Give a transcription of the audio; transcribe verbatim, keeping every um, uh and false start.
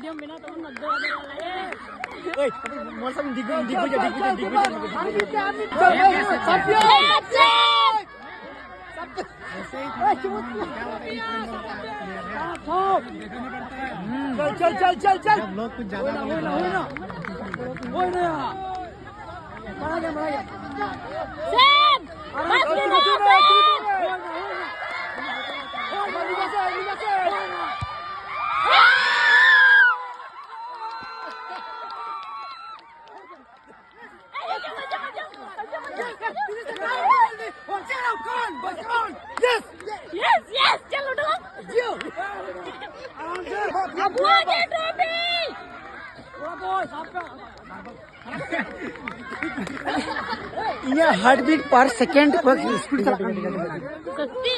ᱡᱚᱢ ᱢᱮᱱᱟᱜ ᱛᱟᱵᱚᱱ ᱱᱚᱣᱟ ᱫᱚ ᱟᱞᱮ᱾ ᱳᱭ, ᱢᱚᱱ ᱥᱟᱢ ᱫᱤᱜᱩ, ᱫᱤᱜᱩ, ᱫᱤᱜᱩ, ᱫᱤᱜᱩ, ᱫᱤᱜᱩ, ᱫᱤᱜᱩ᱾ चल, चल, चल, चल, चल। लोग कुछ ज्यादा बोले तो। सेम। बस, बस, बस। यस, यस, चलो, उठो। अब वो आ गया ट्रॉफी। ᱤᱧᱟᱹᱜ heartbeat per second ᱠᱷᱚᱱ speed ᱪᱟᱞᱟᱜ ᱠᱟᱱ ᱛᱤᱧᱟ᱾ ᱥᱚᱛᱛᱤ?